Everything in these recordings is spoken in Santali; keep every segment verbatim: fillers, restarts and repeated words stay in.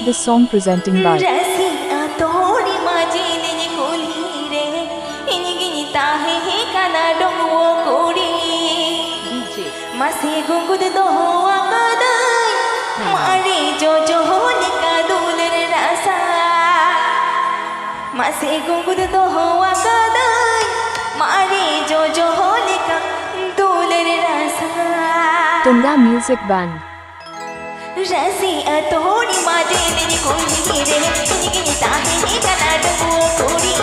The song presenting by ᱨᱟᱹᱥᱤ ᱟᱛᱳ ᱦᱚᱲᱤ ᱢᱟᱹᱡᱷᱤ ᱞᱤᱧ ᱠᱩᱞᱦᱤ ᱨᱮ, ᱤᱧ ᱜᱤᱧ ᱛᱟᱦᱮᱸ ᱠᱟᱱᱟ ᱰᱚᱸᱜᱩᱣᱟᱹ ᱠᱩᱲᱤ᱾ ᱢᱟᱥᱮ ᱜᱩᱸᱜᱩᱫ ᱫᱚᱦᱚ ᱟᱠᱟᱫᱟᱹᱧ, ᱢᱟᱨᱮ ᱡᱚᱡᱚ ᱞᱮᱠᱟ ᱫᱩᱞᱟᱹᱲ ᱨᱟᱥᱟ᱾ ᱢᱟᱥᱮ ᱜᱩᱸᱜᱩᱫ ᱫᱚᱦᱚ ᱟᱠᱟᱫᱟᱹᱧ, ᱢᱟᱨᱮ ᱡᱚᱡᱚ ᱞᱮᱠᱟ ᱫᱩᱞᱟᱹᱲ ᱨᱟᱥᱟ᱾ Tunga Music Band. ᱨᱟᱹᱥᱤ ᱟᱛᱳ ᱦᱚᱲᱤ ᱢᱟᱹᱡᱷᱤ ᱞᱤᱧ ᱠᱩᱞᱦᱤ ᱨᱮ, ᱤᱧ ᱜᱤᱧ ᱛᱟᱦᱮᱸ ᱠᱟᱱᱟ ᱰᱚᱸᱜᱩᱣᱟᱹ ᱠᱩᱲᱤ᱾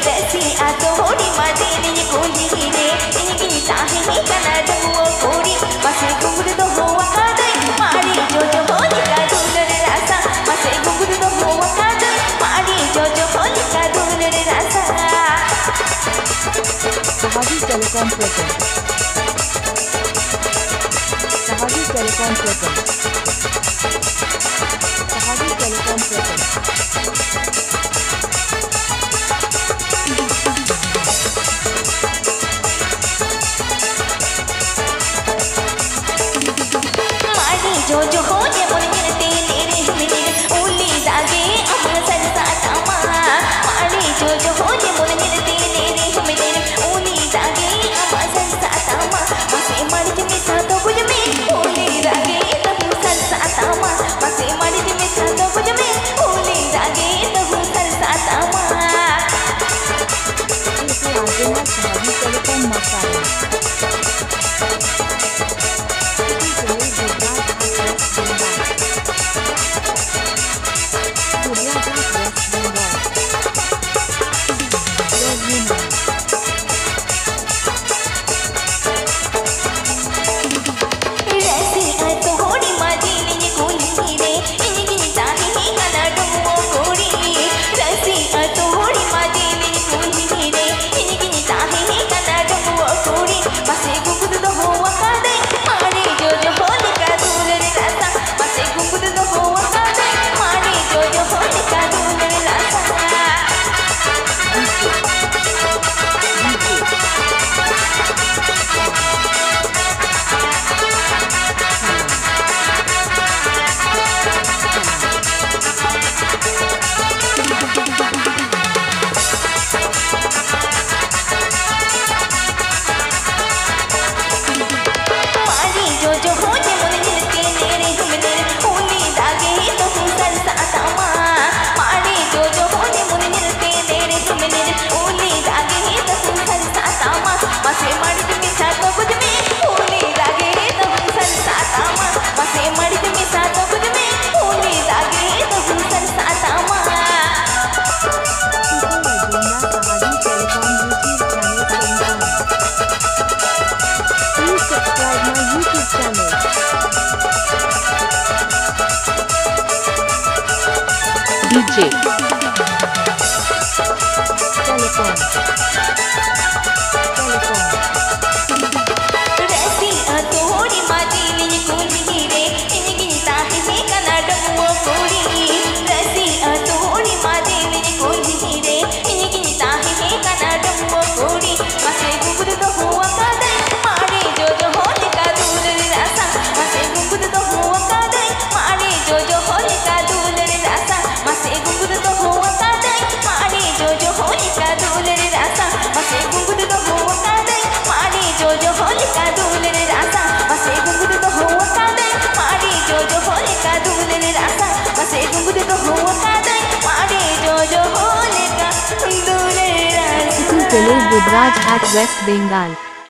ᱨᱟᱹᱥᱤ ᱟᱛᱳ ᱦᱚᱲᱤ ᱢᱟᱹᱡᱷᱤ ᱞᱤᱧ ᱠᱩᱞᱦᱤ ᱨᱮ, ᱤᱧ ᱜᱤᱧ ᱛᱟᱦᱮᱸ ᱠᱟᱱᱟ ᱰᱚᱸᱜᱩᱣᱟᱹ ᱠᱩᱲᱤ᱾ ᱢᱟᱥᱮ ᱜᱩᱸᱜᱩᱫ ᱫᱚᱦᱚ ᱟᱠᱟᱫᱟᱹᱧ, ᱢᱟᱨᱮ ᱡᱚᱡᱚ ᱞᱮᱠᱟ ᱫᱩᱞᱟᱹᱲ ᱨᱟᱥᱟ᱾ ᱢᱟᱥᱮ ᱜᱩᱸᱜᱩᱫ ᱫᱚᱦᱚ ᱟᱠᱟᱫᱟᱹᱧ, ᱢᱟᱨᱮ ᱡᱚᱡᱚ ᱞᱮᱠᱟ ᱫᱩᱞᱟᱹᱲ ᱨᱟᱥᱟ᱾ Sahagi Telecom presents. Sahagi Telecom presents. Sahagi Telecom presents. ᱢᱟᱨᱮ ᱡᱚᱡᱚ ᱦᱚᱸ ᱡᱮᱢᱚᱱ ᱧᱮᱞᱛᱮ ᱞᱮᱨᱮ ᱢᱮᱨᱮ, ᱩᱞᱤ ᱫᱟᱜᱮ ᱟᱢᱟᱜ ᱥᱟᱨᱥᱟ ᱛᱟᱢᱟ᱾ ᱢᱟᱨᱮ ᱡᱚᱡᱚ ᱦᱚᱸ ᱡᱮᱢᱚᱱ ᱧᱮᱞᱛᱮ ᱞᱮᱨᱮ ᱢᱮᱨᱮ, ᱩᱞᱤ ᱫᱟᱜᱮ ᱟᱢᱟᱜ ᱥᱟᱨᱥᱟ ᱛᱟᱢᱟ᱾ ᱢᱟᱥᱮ ᱢᱟᱹᱨᱤᱪ ᱢᱮᱥᱟ ᱫᱚ ᱵᱩᱡᱽ ᱢᱮ, ᱩᱞᱤ ᱫᱟᱜᱮ ᱛᱟᱹᱦᱩ ᱥᱟᱨᱥᱟ ᱛᱟᱢᱟ᱾ ᱢᱟᱥᱮ ᱢᱟᱹᱨᱤᱪ ᱢᱮᱥᱟ ᱫᱚ ᱵᱩᱡᱽ ᱢᱮ, ᱩᱞᱤ ᱫᱟᱜᱮ ᱛᱟᱹᱦᱩ ᱥᱟᱨᱥᱟ ᱛᱟᱢᱟ᱾ ᱤᱥᱤ ᱟᱨᱡᱮᱱᱟ ᱥᱟᱦᱟᱵᱤ ᱴᱮᱞᱤᱠᱚᱢ ᱢᱟᱨᱥᱟᱞ᱾ ᱤᱥᱤ ᱡᱟᱹᱭ ᱜᱩᱡᱽᱨᱟᱴ ᱟᱨ ᱣᱮᱥᱴ ᱵᱮᱝᱜᱚᱞ᱾ ᱜᱩᱡᱽᱨᱟᱴ ᱟᱨ ᱣᱮᱥᱴ ᱵᱮᱝᱜᱚᱞ᱾ ᱨᱚᱡᱽ ᱢᱮᱱᱟᱜᱼᱟ᱾ ᱨᱟᱹᱥᱤ ᱟᱛᱳ ᱦᱚᱲᱤ ᱢᱟᱹᱡᱷᱤ ᱞᱤᱧ ᱠᱩᱞᱦᱤ ᱨᱮ, ᱤᱧ ᱜᱤᱧ ᱛᱟᱦᱮᱸ ᱠᱟᱱᱟ ᱰᱚᱸᱜᱩᱣᱟᱹ ᱠᱩᱲᱤ᱾ ᱨᱟᱹᱥᱤ ᱟᱛᱳ ᱦᱚᱲᱤ ᱢᱟᱹᱡᱷᱤ ᱞᱤᱧ ᱠᱩᱞᱦᱤ ᱨᱮ, ᱤᱧ ᱜᱤᱧ ᱛᱟᱦᱮᱸ ᱠᱟᱱᱟ ᱰᱚᱸᱜᱩᱣᱟᱹ ᱠᱩᱲᱤ᱾ ᱢᱟᱥᱮ ᱜᱩᱸᱜᱩᱫ ᱫᱚᱦᱚ ᱟᱠᱟᱫᱟᱹᱧ, ᱢᱟᱨᱮ ᱡᱚᱡᱚ ᱞᱮᱠᱟ ᱫᱩᱞᱟᱹᱲ ᱨᱟᱥᱟ᱾ ᱢᱟᱥᱮ ᱜᱩᱸᱜᱩᱫ ᱫᱚᱦᱚ ᱟᱠᱟᱫᱟᱹᱧ, ᱢᱟᱨᱮ ᱡᱚᱡᱚ ᱞᱮᱠᱟ ᱫᱩᱞᱟᱹᱲ ᱨᱟᱥᱟ᱾ DJ Telephone. Telephone. ᱨᱟᱹᱥᱤ ᱟᱹᱛᱩ ᱦᱚᱲᱤ ᱢᱟᱹᱫᱤᱱᱤᱧ ᱠᱩᱞᱦᱤ ᱨᱮ, ᱤᱧ ᱜᱤᱧ ᱛᱟᱦᱮᱸ ᱠᱟᱱᱟ ᱰᱟᱺᱜᱩᱣᱟᱹ ᱠᱩᱲᱤ᱾ ᱨᱟᱹᱥᱤ ᱟᱹᱛᱩ ᱦᱚᱲᱤ ᱢᱟᱹᱫᱤᱱᱤᱧ ᱠᱩᱞᱦᱤ ᱨᱮ, ᱤᱧ ᱜᱤᱧ ᱛᱟᱦᱮᱸ ᱠᱟᱱᱟ ᱰᱟᱺᱜᱩᱣᱟᱹ ᱠᱩᱲᱤ᱾ ᱢᱟᱥᱮ ᱜᱩᱜᱩᱨ ᱫᱚᱦᱚ ᱟᱠᱟᱫᱟᱹᱧ ᱢᱟᱨᱮ ᱡᱚᱡᱚ ᱦᱚᱸ ᱞᱮᱠᱟ ᱫᱩᱞᱟᱹᱲ ᱨᱟᱥᱟ᱾ ᱢᱟᱥᱮ ᱜᱩᱜᱩᱨ ᱫᱚᱦᱚ ᱟᱠᱟᱫᱟᱹᱧ ᱢᱟᱨᱮ ᱡᱚᱡᱚ ᱦᱚᱸ ᱞᱮᱠᱟ ᱫᱩᱞᱟᱹᱲ ᱨᱟᱥᱟ᱾ ᱢᱟᱥᱮ ᱜᱩᱜᱩᱨ ᱫᱚᱦᱚ ᱟᱠᱟᱫᱟᱹᱧ ᱢᱟᱨᱮ ᱡᱚᱡᱚ ᱦᱚᱸ ᱞᱮᱠᱟ ᱫᱩᱞᱟᱹᱲ ᱨᱟᱥᱟ᱾ ᱢᱟᱥᱮ ᱜᱩᱜᱩᱨ ᱫᱚᱦᱚ ᱟᱠᱟᱫᱟᱹᱧ ᱢᱟᱨᱮ ᱡᱚᱡᱚ ᱦᱚᱸ ᱞᱮᱠᱟ ᱫᱩᱞᱟᱹᱲ ᱨᱟᱥᱟ᱾ ᱢᱟᱥᱮ ᱜᱩᱜᱩᱨ ᱫᱚᱦᱚ ᱟᱠᱟᱫᱟᱹᱧ ᱢᱟᱨᱮ ᱡᱚᱡᱚ ᱦᱚᱸ ᱞᱮᱠᱟ ᱫᱩᱞᱟᱹᱲ ᱨᱟᱥᱟ᱾ ᱢᱟᱥᱮ ᱜᱩᱜᱩᱨ ᱫᱚᱦᱚ ᱟᱠᱟᱫᱟᱹᱧ ᱢᱟᱨᱮ ᱡᱚᱡᱚ ᱦᱚᱸ ᱞᱮᱠᱟ ᱫᱩᱞᱟᱹᱲ ᱨᱟᱥᱟ᱾ Situ Village, Dubraj at West Bengal.